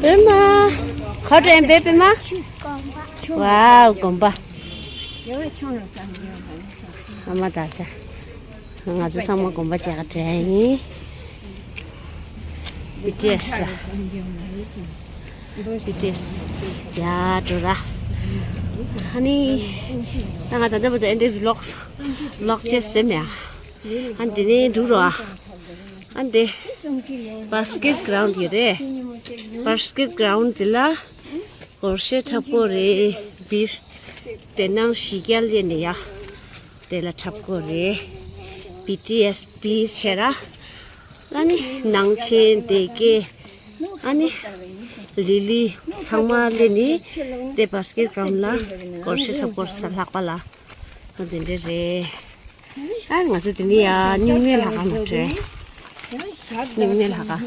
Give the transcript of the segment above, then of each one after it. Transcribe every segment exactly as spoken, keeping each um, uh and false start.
པད་མ། ག་དྲན་པས་པད་མ། ཝའོ་དགོན་པ། ཨ་མ་ད་ཆ། ང་ཚོ་ཚང་མ་དགོན་པ་མཇལ་ག་དྲན་ཡིན། བི་ཊི་ཨེས་ལ། བི་ཊི་ཨེས། ཡ་འགྲོ་ར། ཨ་ནི། ད་ང་ད་ལྟ་བར་དུ་ཨེ་འདྲའི་ཝི་ལོག་ཝི་ལོག་བྱས་ཟིན་མེད་ཨ། ཨ་འདི་ནས་འགྲོ་རོགས་ཨ། ཨ་འདི། བྷ་སི་ཀེ་ཊི་གྷ་རའུན་ཌི་ཡོད་རེད། བྷ་སི་ཀེ་ཊི་གྷ་རའུན་ཌི་འདི་ལ། སྒོར་གཞས་འཁྲབ་སྐོར་རེད་བིར། དེ་ནང་གཞི་རྒྱ་ལས་ནས་ཡ། དེ་ལ་འཁྲབ་སྐོར་རེད། བི་ཊི་ཨེས་བིར་བྱས་ར། ཨ་ནི་ནང་ཆེན་སྡེ་དགེ། ཨ་ནི། ལི་ལི། ཚང་མ་ལས་ནི། དེ་བྷ་སི་ཀེ་ཊི་གྷ་རའུན་ཌི་ལ། སྒོར་གཞས་འཁྲབ་སྐོར་ས་ལྷག་པ་ལ། ཨ་དེ་འདྲ་རེད། ཨ་ང་ཚོ་དེ་ནི་ཡ་སྨྱུང་གནས་ལྷ་ཁང་ལ་འགྲོ། སྨྱུང་གནས་ལྷ་ཁང་།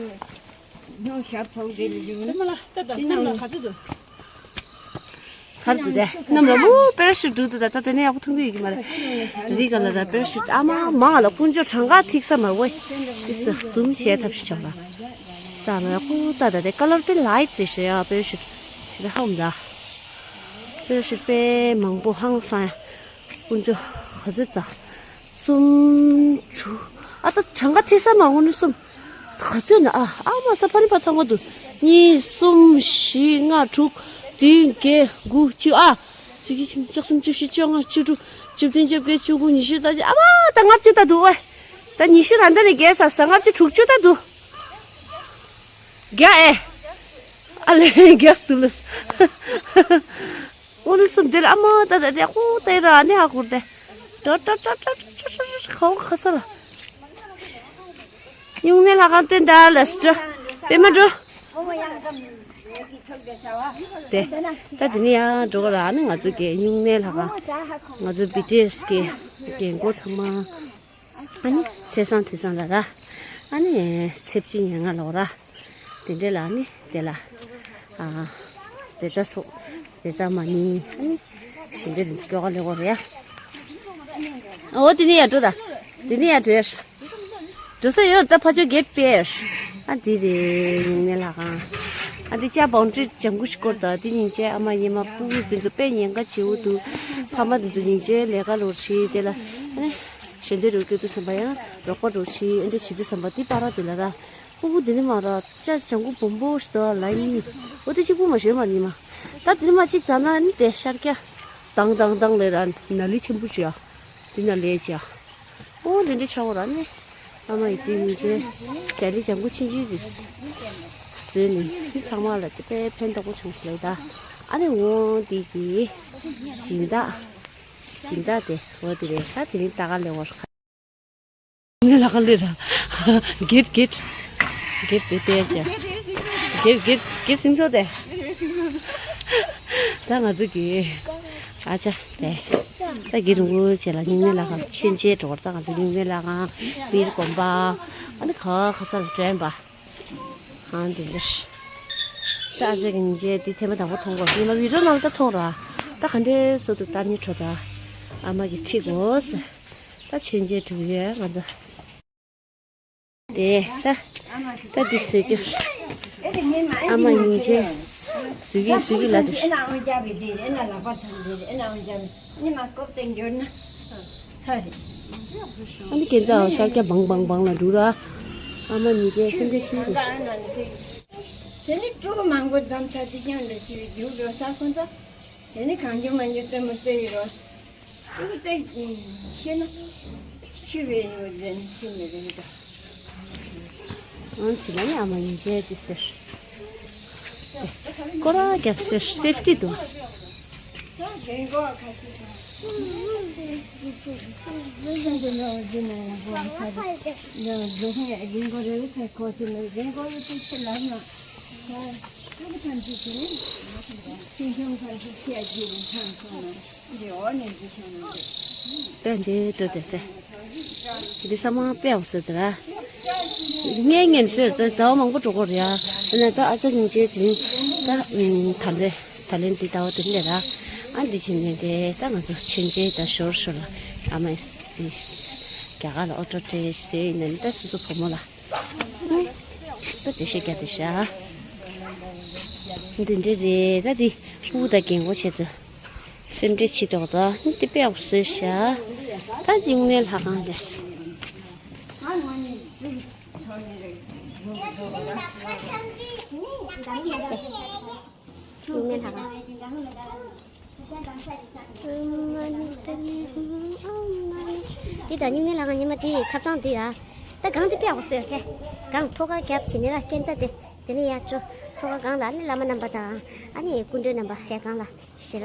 གར་འདུག་དེ་གནམ་ལ་མོ་པེ་ར་ཤུ་ཊི་འགྲོ་འདུག་ད་ལྟ་དེ་ནས་ཡག་པོ་མཐོང་གི་ཡོད་ཀྱི་མ་རེད། རི་ག་ལ་ར་པེ་ར་ཤུ་ཊི་ཨ་མ་མང་ལ་དཀོན་མཆོག་གྲངས་ཀ་ཐིག་ས་མ་བོ། ཏི་ས་འཛུམ་བྱས་ཐབས་ཤིག་བྱུང་ལ། ད་ལ་ཡག་པོ་ད་ད་དེ་ཀ་ལར་པེ་ལའིཊ་རེད་ཤི་ཡ་པེ་ར་ཤུ་ཊི་ཤི་ད་ཧམ་ད། པེ་ར་ཤུ་ཊི་པེ་མང་པོ་ཧང་སང་ཡ། དཀོན་མཆོག་ག་ཚོད་ད། གསུམ། དྲུག་ཨ་ད་གྲངས་ཀ་ཐེ་ས་མ་འོང་ནི་གསུམ། ག་ཚོད་ན་ཨ་ཨ་མ་ས་ཕ་ནི་ཕ་ཚང་མ་འདུག་གཉིས་གསུམ་བཞི་ལྔ་དྲུག་བདུན་བརྒྱད་དགུ་བཅུ་ཨ། བཅུ་གཅིག་བཅུ་གསུམ་བཅུ་བཞི་བཅོ་ལྔ་བཅུ་དྲུག་བཅུ་བདུན་བཅོ་བརྒྱད་བཅུ་དགུ་ཉི་ཤུ་རྩ་གཅིག་ཨ་མ་ད་ལྔ་བཅུ་ད་འདུག་ཨེ། ད་ཉི་ཤུ་ར་འདི་ནས་བརྒྱད་ས་ས་ལྔ་བཅུ་དྲུག་ཅུ་ད་འདུག་བརྒྱ་ཨེ། ཨ་ལེ་བརྒྱ་སུ་ལས། ཨོ་ལེ་སུམ་དེར་ཨ་མ་ད་ད་དེ་ཨོ་དེ་ར་ནི་ཧ་གོ་དེ། ཏྲ་ཏྲ་ཁ་བ་ཁ་ས་ལ། སྨྱུང་གནས་ལྷ་ཁང་སྟོན་ད་ལ་སི་ཏྲ། པད་མ་འགྲོ། དེ། ད་དེ་ནི་ཡང་འགྲོ་ག་ར་ནི་ང་ཚོ་གི་སྨྱུང་གནས་ལྷ་ཁང་། ང་ཚོ་བི་ཊི་ཨེས་གི་རྒན་གོག་ཚང་མ། ཨ་ནི་ཚེས་བཟང་དུས་བཟང་ལ་ར། ཨ་ནི་ཚེས་བཅུ་ཉེར་ལྔ་ལོ་ར། དེ་འདྲས་ལ་ནི་དེ་ལ། ཨ། བེ་ཙ་སོགས། བེ་ཙ་མ་ནི། ཨ་ནི། ཞིང་སྡེ་རིན་ཆེན་སྐྱོ་ག་ལེ་གོ་རེད་ཡ། འོ་དེ་ནི་ཡ་འགྲོ་ད། དེ་ནི་ཡ་འགྲོ་ཡ། འགྲོ་ས་ཡོད་ད་ཕ་ཆོས་གེད་པེར། ཨ་དེ་རེད་སྨྱུང་གནས་ལྷ་ཁང་། ཨ་དེ་ཅ་བང་ཏྲི་ལྗང་ཁུ་ཞིག་སྐོར་ད་དེ་སྙིང་རྗེ་ཨ་མ་ཉི་མ་སྤུ་གུ་དེ་ཚོ་དཔེ་ཉེན་ཁ་ཆེ་བོ་འདུག་ཕ་མ་དེ་ཚོ་སྙིང་རྗེ་ལས་ཀ་ལོར་ཤི་དེ་ལ། ཨ་ནི། ཞལ་འདེབས་རུ་སྐྱོད་དུས་ཙམ་པ་ཡང་རོགས་པ་རུ་ཤི་ཨེ་འདྲ་བྱེད་དུས་ཙམ་པ་དེ་པ་ར་དེ་ལ་ར། སྤུ་གུ་དེ་ནི་མ་ར་ཅ་ལྗང་ཁུ་སྦོམ་པོ་ཞིག་འདུག་ལ་ཡིན། འོ་དེ་གཅིག་པུ་མ་ཞོན་མ་ནི་མ། ད་དེ་ནི་མ་གཅིག་ད་ན་ནི་དེ་ཤར་སྐྱ། དང་དང་དང་ལས་ར་ན་ལི་ཆེན་པོ་ཅིག་ཡ། དེ་ན་ལས་ཅིག་ཡ། འོ་དེ་འདྲ་ཆ་བོ་ར་ནི། ཨ་མ་ཡི་དེ་ཉིན་ཅེ། ཇ་ལི་ལྗང་ཁུ་ཆུང་ཆུང་གི། བཟོས་ནི་ཚང་མ་ལ་དེ་དཔེ་ཕན་ཐོགས་པོ་བྱུང་སོང་ལ་ཡི་ད། ཨ་ནི་འོ་དེ་གི། སྦྱིན་བདག་སྦྱིན་བདག་དེ་འོ་དེ་རེད་ད་དེ་རིང་ལྟ་ག་ལེ་བར། ངའི་ལ་ཁ་ལེ་ར། གེད་གེད། གེད་དེ་དེ་ཅ། གེད་གེད་གེད་སིང་ཚོ་དེ། ད་ང་ཚོ་གི། ཨ་ཅག་དེ། ད་གེད་རུང་གོ་ཅེ་ལ་སྨྱུང་གནས་ལྷ་ཁང་མཆོད་མཇལ་འགྲོ་བར་ད་ང་ཚོ་སྨྱུང་གནས་ལྷ་ཁང་། བིར་དགོན་པ། ཨ་ནི་ཁ་ཁ་ས་ལ་དྲན་པ། ཨང་དེ་འདྲ། ད་ཨ་ཅག་གི་སྙིང་རྗེ་དེ་ཐེངས་མ་དང་པོ་མཐོང་གོ་ཉི་མ་བི་ཌི་ཡོ་ནང་ལ་ད་མཐོང་ར། ད་ག་འདྲའི་བཟོ་འདུག་ལྟ་ནི་འཕྲོ་ད། ཨ་མ་གི་ཁྲིད་དགོས། ད་མཆོད་མཇལ་གྲུབ་ཡོད་ང་ཚོ། དེ་ད། ད་འདི་བཟོས་རྒྱུ། ཨ་མ་སྙིང་རྗེ། བཟོས་ཀྱི་བཟོས་ཀྱི་ལ་དེ། ཨ་ནི་ཁྱེད་ཚོ་ཤར་སྐྱ་བང་བང་བང་ལ་འགྲོ་ར། ཨ་མ་ཉིན་བྱེད་སེམས་ཁྲལ་ཆེ་རེད། དེ་ནི་ཕྲུ་གུ་མང་པོ་བསྡམས་ཚར་ཅིག་ཀྱང་འདྲ་ཅིག་རྒྱུགས་འགྲོ་ས་ཁོ་ཚོ། དེ་ནི་གང་རྒྱུ་མང་རྒྱུ་ལྟད་མོ་རྩེ་ཡི་རོ། ཕྲུ་གུ་ཏེ་ཤེས་ན་ཤི་བའི་ཡོད་ཟེར་ནི་ཤི་མི་རེད་ད། ཨང་ཅི་ལ་ནི་ཨ་མ་ཉིན་བྱེད་དེ་ཟེར། སྐོར་ར་རྒྱབ་ཟེར་སེབ་ཊི་འདུག་ད་འདི་འགྲོ་དེ་ཚེ། འདི་ས་མ་དཔེ་འོ་ཟེར་དེ་ར། ངས་ངན་ཟེར་ད་ཟླ་བ་མང་པོ་འགྲོ་གི་རེད་ཨ། ཨ་ནི་ད་ཨ་ཅག་སྙིང་རྗེ་དེ་ད་ད་ལེན་ད་ལེན་འདི་ཟླ་བ་དེ་འདྲ་ར། ཨ་འདི་བྱེད་ནས་དེ་ད་ང་ཚོ་མཆོད་མཇལ་ད་ཞོར་ཞོར་ལ་ཨ་མ་རྒྱ་གར་ལ་ཨོ་ཊོ་སྤྲད་ཟེར་ཡིན་ན་ནི་ད་སོ་སོ་བུ་མོ་ལ་ད་དེ་བཤད་རྒྱ་དེ་ཤ། འདི་འདྲ་རེད། ད་འདི་དབུ་དང་རྒན་གོག་ཆེད་དུ་སེམས་ཁྲལ་བྱེད་དོག་ད་ནི་དེ་དཔེ་ཡག་པོ་བཟོས་ཤག་ད་སྨྱུང་གནས་ལྷ་ཁང་རེད། སྨྱུང་གནས་ལྷ་ཁང་། འདི་ད་སྨྱུང་གནས་ལྷ་ཁང་ཉི་མ་དེའི་ཐབ་ཚང་འདི་ཡ། ད་སྒང་འདི་དཔེ་ཡག་པོ་བཟོས་ཏེ། སྒང་ཐོག་ཁ་རྒྱབ་བྱས་ནས་ལ་སྐས་འཛེག་དེ། དེ་ནས་ཡར་ཅོ། ཐོག་ཁ་སྒང་ལ་ནི་བླ་མ་རྣམ་པ་དང་། ཨ་ནི་སྐུ་མགྲོན་རྣམ་པ་ཡར་སྒང་ལ་བཞེས་ལ།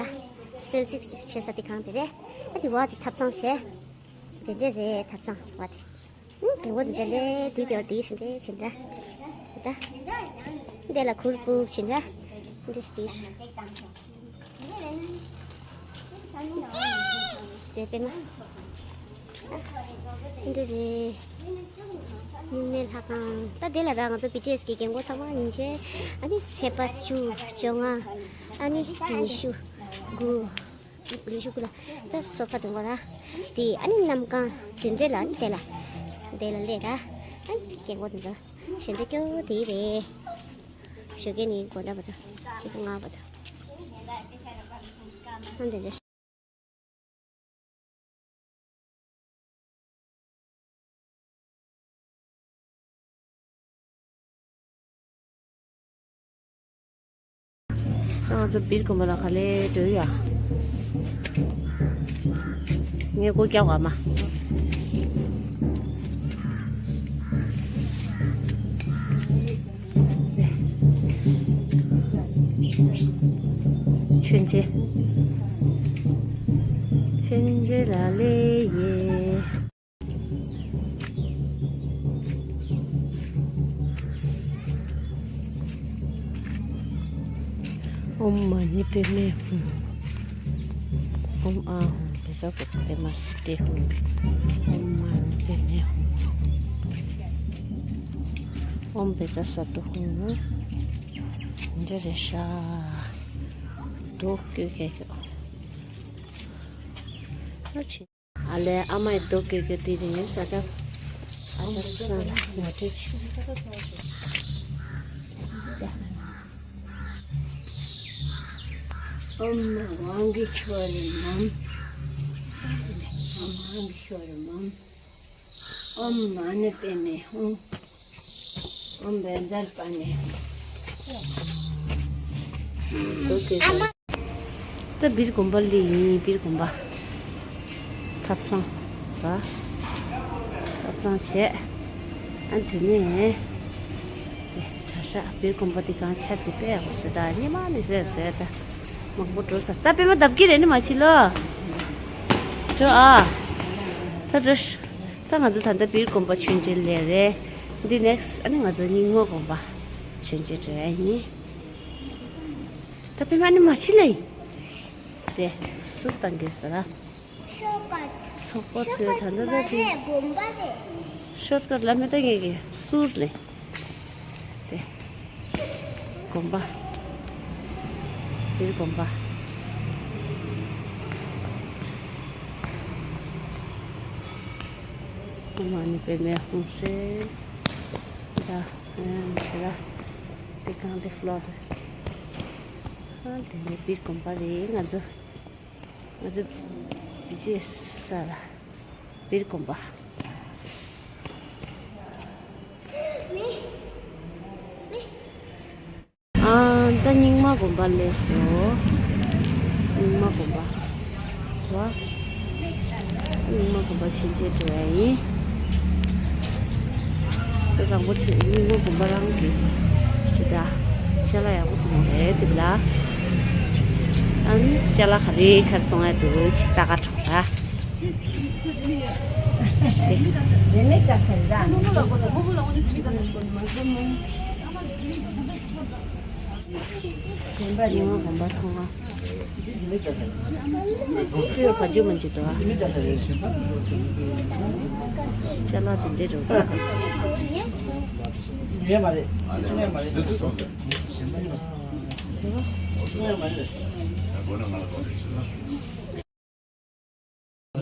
གསོལ་ཚིགས་བྱེད་ས་དེ་སྒང་དེ་རེད། ཨ་དེ་བ་དེ་ཐབ་ཚང་བྱས། དེ་འདྲས་རེད་ཐབ་ཚང་བ་དེ། ཨུ་རྒན་གོག་དེ་འདྲས་ལས་དེ་དེ་བ་དེ་བཞིན་རེད་བྱེད་འདྲ། ད་འདི་ལ་གུར་ཕུབ་བྱེད་འདྲ། འདི་སྟེར། དེ་དེ་མ། འདི་རེད། སྨྱུང་གནས་ལྷ་ཁང་། ད་དེ་ལ་ར་ང་ཚོ་བི་ཊི་ཨེས་གི་རྒན་གོག་ཚང་མ་ཡིན་ཆེ། ཨ་ནི་ཚེས་པ་བཅུ་བཅོ་ལྔ། ཨ་ནི་ཉི་ཤུ་དགུ། ཉི་ཤུ་དགུ་ལ་ད་སོ་ཕ་དུང་གོ་ར། དེ་ཨ་ནི་གནམ་གང་དེ་འདྲས་ལ་ཨ་ནི་དེ་ལ། དེ་ལ་ལས་ར། ཨ་ནི་རྒན་གོག་དེ་ཚོ་གཞན་འདྲ་སྐྱོ་དེ་རེད། ཞོགས་ཀས་ནི་དགོང་དག་བར་དུ་ཆིག་སྟོང་ལྔ་བར་དུ། ཨ་འདི་འདྲ། ང་ཚོ་སྦིར་དགོན་པ་ལ་ག་ལེ་འགྲོ་ཡ། ངས་སྒོ་རྒྱག་པ་མ། མཆོད་མཇལ། མཆོད་མཇལ་ལ་ལེ་ཡེ། ཨོཾ་མ་ཎི་པདྨེ་ཧཱུྃ། ཨོཾ་ཨཱཿཧཱུྃ་བཛྲ་གུ་ཏེ་མ་སིདྡྷེ་ཧཱུྃ། ཨོཾ་མ་ཎི་པདྨེ་ཧཱུྃ། ཨོཾ་བཛྲ་སཏྭ་ཧཱུྃ། འདི་རེད་ཤག་རྡོ་བརྐོས་ཁེགས་ཤོག་ཨ་ཆེ། ཨ་ལས་ཨ་མའི་རྡོ་བརྐོས་ཁེགས་དེ་རིང་ས་ད། ཨ་ཅག་སང་ལ་ངོ་སྤྲོད་བྱེད། ཨོཾ་དབང་གི་ཆོས་རེ་མམ། ཨོཾ་དབང་གི་ཆོས་རེ་མམ། ཨོཾ་མ་ཎི་པདྨེ་ཧཱུྃ། ཨོཾ་བཛྲ་པཱ་ཎི་ཧཱུྃ། ད་སྦིར་དགོན་པ་ལ་ཡིན། སྦིར་དགོན་པ། ཐབ་ཚང་། ཐབ་ཚང་བྱས། ཨ་དེ་ནས། དེ་གྲྭ་ཤག་སྦིར་དགོན་པ་དེ་གང་ཆ་དེ་དཔེ་ཡག་པོ་བཟོས་ད་སྔོན་མ་ནས་བཟོས་བཟོས་ད། མང་པོ་འགྲོ་ས། ད་པད་མ་བརྡབ་ཀྱི་རེད་ནི་མ་ཕྱི་ལོ། འགྲོ་ཨ། ད་འགྲོ། ད་ང་ཚོ་ད་ལྟ་སྦིར་དགོན་པ་མཆོད་མཇལ་ལས་རེད། འདི་ནེགསི་ཨ་ནི་ང་ཚོ་རྙིང་མ་དགོན་པ་མཆོད་མཇལ་འགྲོ་ཡ་ཡིན། ད་པད་མ་ནི་མ་ཕྱི་ལ་ཡིན། དེ་སུར་བཏང་གི་ཟེར་ཨ། ཚོགས་པ་ཚོས་ད་ལྟ་ད་དེ། ཤོར་ཀ་ལ་མེ་ད་ངེད་ཀྱི་སུར་ལས། དེ། དགོན་པ། སྦིར་དགོན་པ། ཨོཾ་མ་ཎི་པདྨེ་ཧཱུྃ་ཟེར། ད། ཨ་ཟེར་ལ། དེ་གང་དེ་ཕློ་དེ། ཨ་དེ་ནས་སྦིར་དགོན་པ་རེད་ང་ཚོ། ང་ཚོ་བི་ཇེ་ས་ལ་སྦིར་དགོན་པ། ཨ་ད་རྙིང་མ་དགོན་པ་སླེབས་སོང་། རྙིང་མ་དགོན་པ། རེད་བ། རྙིང་མ་དགོན་པ་མཆོད་མཇལ་འགྲོ་ཡ་ཡིན། ད་དང་པོ་ཆེ་རྙིང་མ་དགོན་པ་རང་གི་དེ་འདྲ་ཅ་ལག་ཡག་པོ་བཙོང་བ་རེད་དེ་ལ། ཨ་ནི་ཅ་ལག་ག་རེ་ག་རེ་བཙོང་ཡ་འདུག་ཅིག་ལྟ་ག་འགྲོ་ར། དེ་ནས་ཅག་ཟེར་ད། རྙིང་མ་དགོན་པ་ཚང་མ། ཁོས་བ་ཇོ་མ་ཇི་དོ། ཅ་ལག་དེ་འདྲས་འགྲོ། ཡོད་མ་རེད། ཚོང་ཡ་མ་རེད། ཚོང་ཡ་མ་རེད།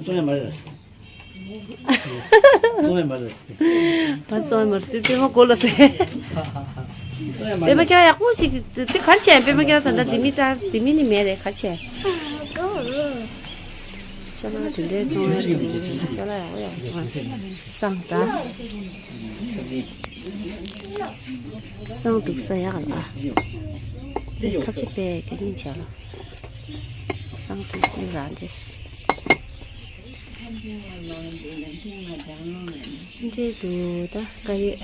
ཚོང་ཡ་མ་རེད། ཚོང་ཡ་མ་རེད། ང་ཚོ་མར་ཏུ་པད་མ་གོ་ལ་ཟེར། པད་མ་སྐྱ་ཡག་པོ་ཞིག་དེ་གར་བྱས། པད་མ་སྐྱ་ད་ལྟ་དེ་མི་ལྟར་དེ་མི་ནི་མེད་རེད། གར་བྱས། ཅ་ལག་དེ་འདྲའི་བཙོང་ཡག་ཅ་ལག་ཡག་པོ་ཡག་པོ་བཙོང་། བསང་ད། བསང་འདུག་ས་ཡག་ལ། དེ་ཁ་ཕྱེ་པའི་སྐྱ་རིང་བྱ་ལ། བསང་འདུག་ས་རང་རེད། འདྲེ་འདུག་ད་དཀར་ཡོལ།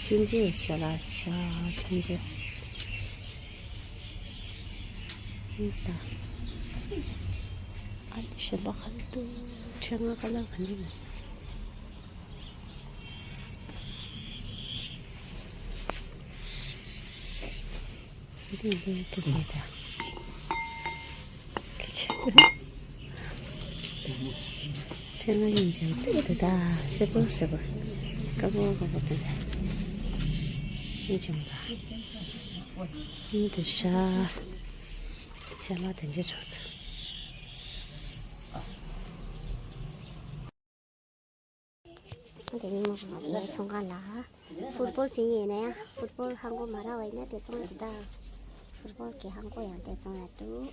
ཆུ་འབྲས་ཞལ་ལག་ཆ་ཆུ་འབྲས། ཨ་ནི་གཞན་པ་ག་རེ་འདུག་ཕྲེང་བ་ཀ་ལར་ག་འདྲ་མེད། འདི་འདི་འདི་འདི་ད། ཚེ་ང་ཡིན་ཅིང་འདི་ད་སེར་པོ་སེར་པོ། དཀར་པོ་དཀར་པོ་འདི་ད། ཡིན་ཅིང་ད། འདི་ཤ། ཤ་ལ་དེ་འདྲ་འགྲོ་ད། འདི་ཉིན་མོ་གང་ལ་ཚོང་ཁང་ལ་ཧྥུ་ཊི་བོལ་བྱེད་ཡིན་ན་ཡང་ཧྥུ་ཊི་བོལ་ཧང་གོ་མ་ར་བ་ཡིན་ན་དེ་བཙོང་ཡ་དེ་དང་། ཧྥུ་ཊི་བོལ་གི་ཧང་གོ་ཡང་དེ་བཙོང་ཡ་འདུག་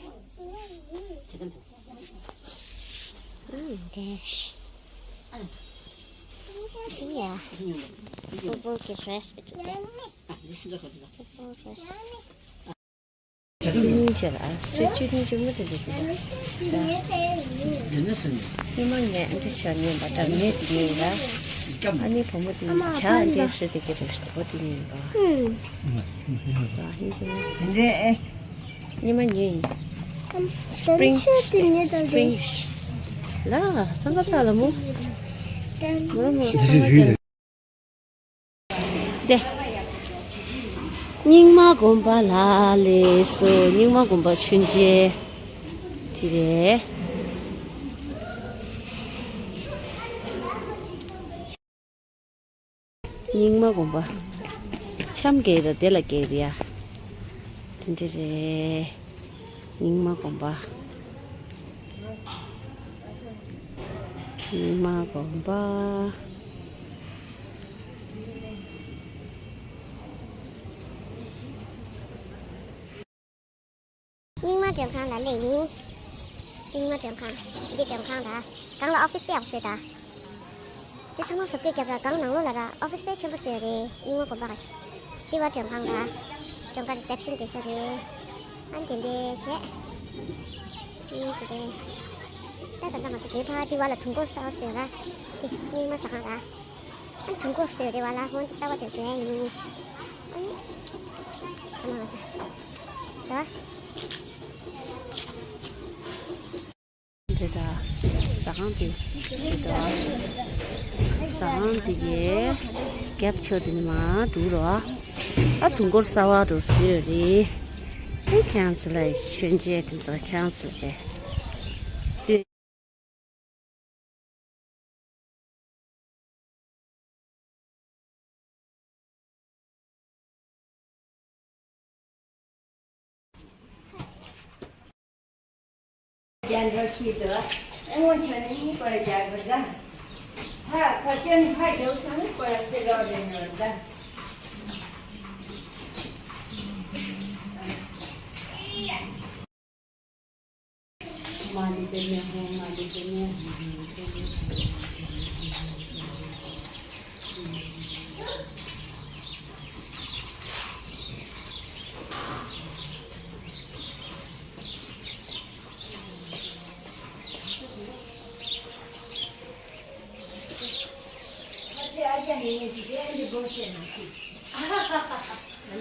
ཨུམ་དེ་ཤི་ཡ། ཧྥུ་ཊི་བོལ་གི་ཌི་རེ་སི་བི་འདུག་དེ། ཧྥུ་ཊི་བོལ་ཌི་རེ་སི། ཆུ་ཆུ་ཆུ་ཆུ་ལ་སུ་ཆུ་ཆུ་ཆུ་མོ་དེ་འདྲ་དེ་འདྲ། ཉི་མ་ངས་འདི་ཆ་ཉན་པ་དང་ངས་དེ་ཉན་ཡ། ཨ་ནི་བུ་མོ་དེ་ཆ་འདི་སུ་དེ་གི་རེད་བོ་དེ་ཉན་པ། ཉི་མ་ཉན་ཡིན། སྤྲིང་སྤྲིང་ལ་སང་ག་ཚ་ལ་མོ། མོ་མོ། དེ། རྙིང་མ་དགོན་པ་ལ་ལས་སོ། རྙིང་མ་དགོན་པ་ཆུན་ཆེ། དེ་རེད། རྙིང་མ་དགོན་པ། འཆམ་གྱི་ར་དེ་ལ་གྱི་ར་ཡ། དེ་འདྲ་རེད། རྙིང་མ་དགོན་པ། རྙིང་མ་དགོན་པ། རྙིང་མ་མགྲོན་ཁང་ལ་སླེབས་ཡིན། རྙིང་མ་མགྲོན་ཁང་། འདི་མགྲོན་ཁང་ར། སྒང་ལ་ཨོ་ཕིས་དཔེ་ཡག་བཟོས་ད། དེ་ཚང་མ་བཟོ་བཀོད་བརྒྱབ་ར། སྒང་ནང་ལོགས་ལ་ར་ཨོ་ཕིས་དཔེ་ཆེན་པོ་བཟོས་རེད། རྙིང་མ་དགོན་པ་ག་ཤི། འདི་བ་མགྲོན་ཁང་ར། མགྲོན་ཁང་རི་སེབ་ཤན་དེ་ས་རེད། ཨ་ནི་དེ་འདྲས་བྱས། ཨ་ནི་དེ་འདྲས། ད་ད་ལྟ་ང་ཚོ་དེ་ཕར་འདི་བ་ལ་དུས་འཁོར་གསར་བ་བཟོས་ར། དེ་རྙིང་མ་ཟ་ཁང་ར། ཨ་ནི་དུས་འཁོར་བཟོས་རེད་བ་ལ་ཧོན་དེ་གསར་བ་དེ་བཟོས་ཡིན། ཨ་ནི། ཨ་ནི་ང་ཚོ། ད། དེ་ད། ཟ་ཁང་དེ། དེ་ད། ཟ་ཁང་དེ་གའི་རྒྱབ་ཕྱོགས་དེ་ནི་མར་འགྲོ་རོགས། ཨ་དུས་འཁོར་གསར་བ་རུ་བཟོས་རེད། ཨེ་ཁྱེད་ཚོ་ལ་ཆོས་མཇལ་དེ་ཚོ་ཁྱེད་ཚོ་ལ། རྒྱ་འགྲོ་ཤེས་དུ། ཨོ་ཆ་ནི་པར་རྒྱ་གི་ཟ། ཧ་ཁ་ཅན་ཧ་རྒྱོ་སང་པར་སེ་རོ་རེ་ནོར་ཟ། མ་ལི་དེ་ནེ་ཧོ། མ་ལི་དེ་ནེ་ཧོ།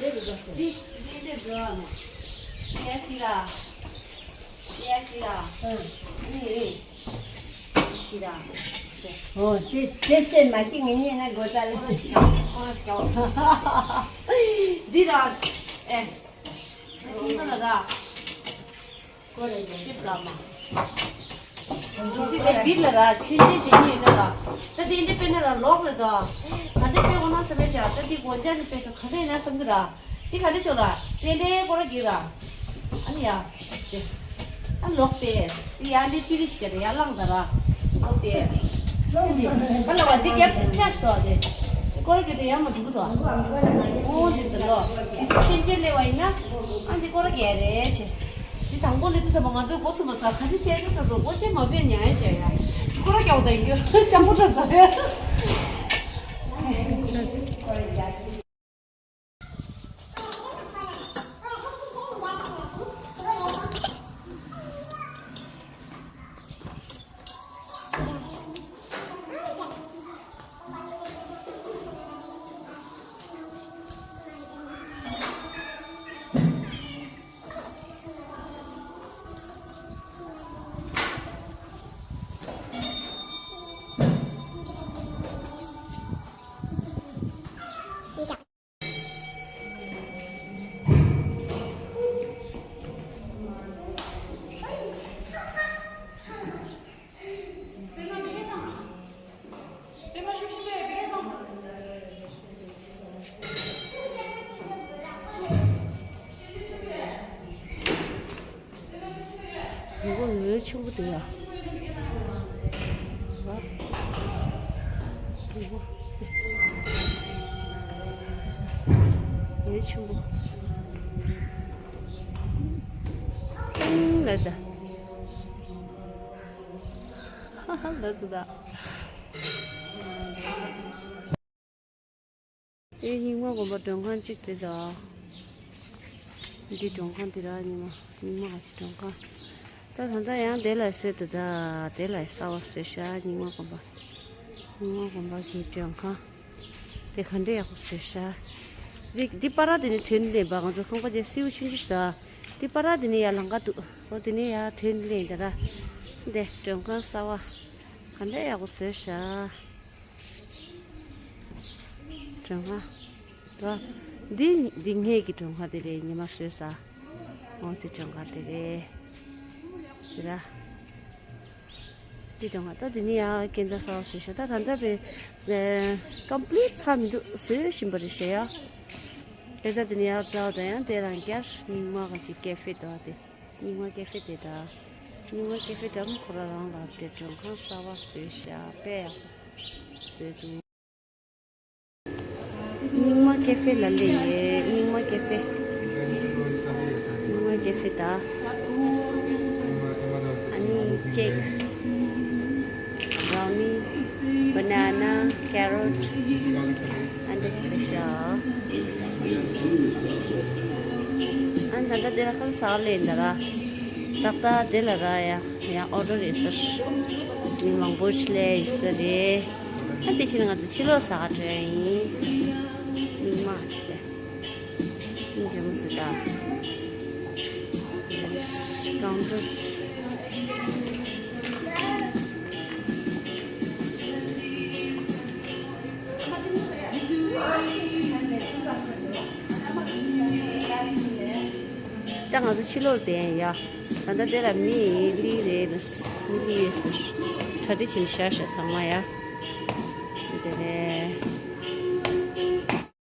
འདི་འདི་འདི་འགྲོ་བ་མ། ཡ་ཤི་ར། ཡ་ཤི་ར། ཨ་ནི་ཤི་ར། ཨོ་དེ་དེ་སེ་མ་ཤི་ངེ་ཉེ་ན་གོ་ད་ལ་ཤི་ར། ཨོ་ཤི་ར། འདི་ར། ཨེ། འདི་ལ་ར། ཀོ་རེ་ཡོད་ཀི་བཀའ་མ། ཁྱེད་ཚོས་དེ་བིར་ལ་ར་ཆོས་མཇལ་བྱེད་ཉེ་ཡོད་ན་ར། ད་དེ་འདི་དཔེར་ན་ར་ལོག་རེད་ད། ག་འདྲ་དཔེ་འོ་ན་ས་མེད་ཅག་ད་དེ་སྒོ་ལྕགས་ནི་དཔེ་ཐོག་ག་འདྲ་ཡིན་ན་བསམ་གི་ར། དེ་ག་འདྲ་ཤོག་ར། དེ་འདྲའི་སྐོར་ར་གི་ར། ཨ་ནི་ཡ། དེ། ཨ་ལོག་པས། དེ་ཡ་འདི་ཅུ་རི་ཞིག་ག་རེ་ཡ་ལངས་ད་ར། ལོག་པས། ཨ་ལ་བ་འདི་རྒྱབ་ཀྱི་ཆ་ཞིག་ཏོ་དེ། འདི་སྐོར་གྱི་དེ་ཡང་མ་འགྲོ་གི་ཏོ། འོ་འདི་འདི་ལོ། དེ་ཚོ་ཆེན་ཆེན་སླེབས་པ་ཡིན་ན། ཨ་འདི་སྐོར་གྱི་རེད་ཆེ། འདི་དང་པོ་སླེབས་དུས་ཙམ་པ་ང་ཚོའི་སྒོ་སུ་མ་ཟ་ག་འདི་བྱས་དུས་ཙམ་པ་སྒོ་ཆེན་མ་བས་ཉ་ཡ་བྱས་ཡ། འདི་སྐོར་རྒྱག་དང་ཡིན་རྒྱུ་ཅང་པོ་འགྲོ་ད་ཡ། མགོ་ལོས་ཆེན་པོ་དེ་ཡ། ལོས་ཆེན་པོ། ཧུང་ལ་ད། ཧ་ཧ་ལ་ད་ད། དེ་རྙིང་མ་དགོན་པ་མགྲོན་ཁང་གཅིག་དེ་དང་། འདི་མགྲོན་ཁང་དེ་ར་རྙིང་མ་རྙིང་མ་ག་ཅིག་མགྲོན་ཁང་། ད་ད་ལྟ་ཡང་དེ་ལ་བཟོས་དེ་ད་དེ་ལ་གསར་པ་བཟོས་ཤག་རྙིང་མ་དགོན་པ། རྙིང་མ་དགོན་པ་གི་མགྲོན་ཁང་། དེ་ག་འདྲ་ཡག་པོ་བཟོས་ཤག་འདི་འདི་པར་དེ་ནི་ཐོན་ལེན་པ་ང་ཚོ་ཁང་པ་དེ་སེའུ་ཆུང་ཆུང་ཞིག་ད། འདི་པར་དེ་ནི་ཡར་ལམ་ཁ་འདུག་འོ་དེ་ནི་ཡར་ཐོན་ལེན་དེ་ར། འདི་མགྲོན་ཁང་གསར་པ་ག་འདྲ་ཡག་པོ་བཟོས་ཤག་མགྲོན་ཁང་། ད། འདི་འདི་ངེད་ཀྱི་མགྲོན་ཁང་དེ་རེད། ཉི་མ་བཟོས་ས། འོ་དེ་མགྲོན་ཁང་དེ་རེད། དེ་ར། འདི་མགྲོན་ཁང་ད་འདི་ནི་ཡང་སྐས་འཛེག་གསར་པ་བཟོས་ཤག་ད་ད་ལྟ་བས་ཀམ་པི་ལིཊ་ཚར་མི་འདུག་བཟོས་བཞིན་པ་རེད་ཤག་ཡ། སྐས་འཛེག་འདི་ནི་ཡང་རྩ་བ་དང་ཡང་དེ་རང་རྒྱ་རྙིང་མ་ག་ཅིག་ཀེ་ཧྥེ་དོ་དེ། རྙིང་མ་ཀེ་ཧྥེ་དེ་ད། རྙིང་མ་ཀེ་ཧྥེ་འགྲམ་ཁོ་ར་རང་ལ་དེ་མགྲོན་ཁང་གསར་པ་བཟོས་ཤག་དཔེ་ཡག་པོ་བཟོས་འདུག་རྙིང་མ་ཀེ་ཧྥེ་ལ་སླེབས་ཡོད། རྙིང་མ་ཀེ་ཧྥེ། རྙིང་མ་ཀེ་ཧྥེ་ད། ཨ་ནི་ཀེག་བྷ་རའུ་ནི། བྷ་ན་ན། ཀེ་རོཊ། ཨ་འདི་ཁ་ཤ། ཨ་ད་ལྟ་དེ་ལ་ཁ་ཟ་ལེ་འདི་ར། ཏག་ཏག་དེ་ལ་ར་ཡ་ཡ་ཨོ་ཌར་ཡོད་ས་རེད། མི་མང་པོ་ཞིག་ལས་ཡོད་ས་རེད། ཨ་དེ་ཕྱིན་ང་ཚོ་ཕྱི་ལོགས་ཟ་ག་འགྲོ་ཡ་ཡིན། མི་མང་ཞིག་ལས། མི་འཇམ་པོ་ཟེར་ད། ཀའུན་ཊར། ད་ང་ཚོ་ཕྱི་ལོགས་བསྡད་ཡ། ད་ལྟ་དེ་ལ་མི་ལི་རེད། མི་ལི་ཡོད་ཟེར། གྲ་སྒྲིག་བྱས་ནས་བཞག་ཤག་ཚང་མ་ཡ། དེ་རེད།